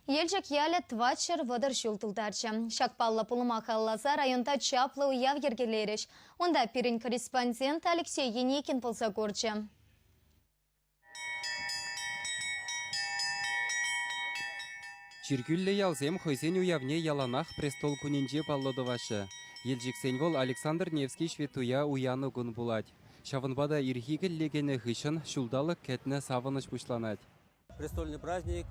Елчӗк ялӗ 430 ҫул тултарчӗ. Ҫак паллӑ пулӑма халалласа районта чаплӑ уяв йӗркелерӗҫ. Унта пирӗн корреспондент Алексей Еникин пулса курчӗ. Чиркӳллӗ ялсем хӑйсен уявне яланах престол кунӗнче паллӑ тӑваҫҫӗ. Елчӗксен вӑл Александр Невский ҫветтуя уянӑ кун пулать. Ҫавӑнпа та ирхи кӗлле кӗнӗ хыҫҫӑн ҫулталӑк кӗтнӗ савӑнӑҫ пуҫланать. Престольный праздник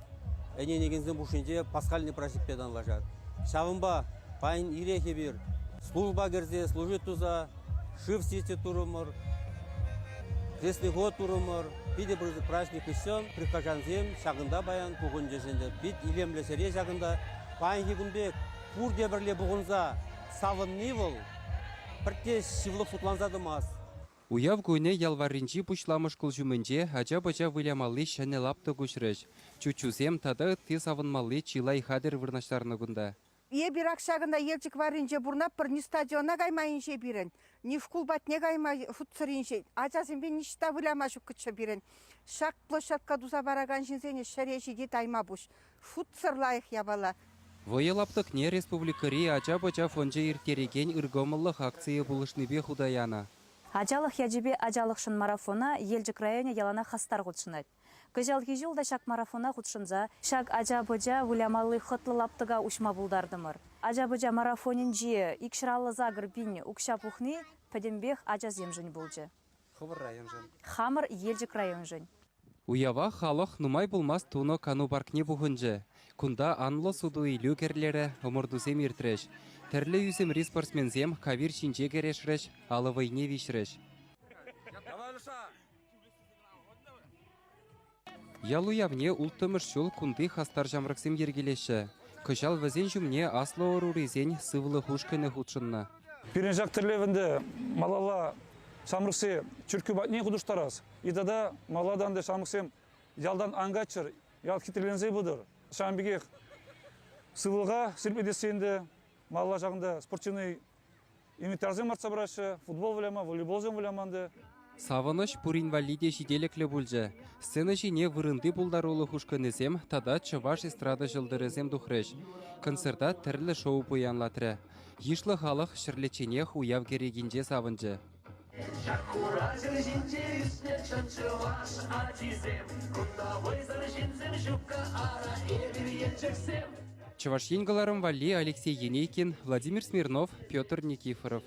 ӗненекенсем хушшинче пасхальный праздникпе танлашать. Ҫавӑнпа паян ирех эпир служба кӗрсе служить туса шыв сиссе турӑмӑр, крестный ход турӑмӑр. Питӗ пысӑк праздник хыҫҫӑн прихожансем ҫакӑнта паян пухӑнчӗҫ ӗнтӗ. Пит илемлӗ ҫӗре ҫакӑнта. Паянхи кун пек пурте пӗрле пухӑнса савӑнни вӑл пӗртте ҫывлӑх шутланса тӑмасть. Уяв кунӗ ял варринчи пуҫламӑш шкул ҫумӗнче ача-пӑча вылямалли ҫӗнӗ лаптӑк уҫрӗҫ. Чуччусем тата ытти савӑнмалли чылай хатӗр вырнаҫтарнӑ кунта. Эпир ак ҫакӑнта Елчӗк варринче пурӑнатпӑр, ни стадиона кайма инҫе пирӗн, ни шкул патне кайма шутсӑр инҫе. Ачасемпе ниҫта выляма ҫуккӑччӗ пирӗн. Ҫак площадка туса паракан ҫынсене ҫӗре ҫити тайма пуҫ. Шутсӑр лайӑх япала. Вӑйӑ лаптӑкне республикӑри ача-пӑча фончӗ ирттерекен ыркӑмӑллӑх акцийӗ пулӑшнипе хута янӑ. Ачалӑх ячӗпе ачалӑхшӑн марафона Елчӗк районӗ яланах хастар хутшӑнать. Кӑҫалхи ҫул та ҫак марафона хутшӑнса ҫак ача-пӑча вылямалли хӑтлӑ лаптӑка уҫма пултартӑмӑр. Ача-пӑча марафонӗнче 258 пин укҫа пухни пӗтӗмпех ачасемшӗн пулчӗ. Хӑвӑр районшӑн. Хамӑр Елчӗк районшӑн. Уява халӑх нумай пулмасть тунӑ кану паркне пухӑнчӗ. Кунта анлӑ суту-илӳ кӗрлерӗ, ӑмӑртусем иртрӗҫ. Тӗрлӗ ӳсӗмри спортсменсем кавир ҫинче кӗрешрӗҫ, алӑ вӑйне виҫрӗҫ. Ял уявне улттӑмӗш ҫул кунти хастар ҫамрӑксем йӗркелеҫҫӗ. Кӑҫал вӗсен ҫумне аслӑ ӑрурисен сывлӑх ушкӑнӗ хутшӑннӑ. Пирӗн ҫак тӗллев ӗнтӗ малалла ҫамрӑксем чиркӳ патне хутӑштарас. И тата малалла ӗнтӗ ҫамрӑксем ялтан ан кайччӑр, ял хитреленсе пытӑр. Ҫавӑн пекех сывлӑха ҫирӗплетесси ӗнтӗ малалла ҫакӑнта спортивный Инвентарьсем лартса пыраҫҫӗ, футбол выляма, волейболсем выляма ӗнтӗ. Савӑнӑҫ пурин валли те ҫителӗклӗ пулчӗ. Сцена ҫине вырӑнти пултарулӑх ушкӑнӗсем тата чӑваш эстрада ҫӑлтӑрӗсем тухрӗҫ. Концерта тӗрлӗ шоу пуянлатрӗ. Йышлӑ халӑх ҫӗрлечченех уяв кӗрекинче савӑнчӗ. Ҫак хура ҫӗр ҫинче ӳснӗ чӑн чӑваш ачисем. Кунта вӑйсӑр ҫынсем ҫукка, ара эпир енчӗксем. Чӑваш Ен кӑларӑм валли Алексей Енейкин, Владимир Смирнов, Петр Никифоров.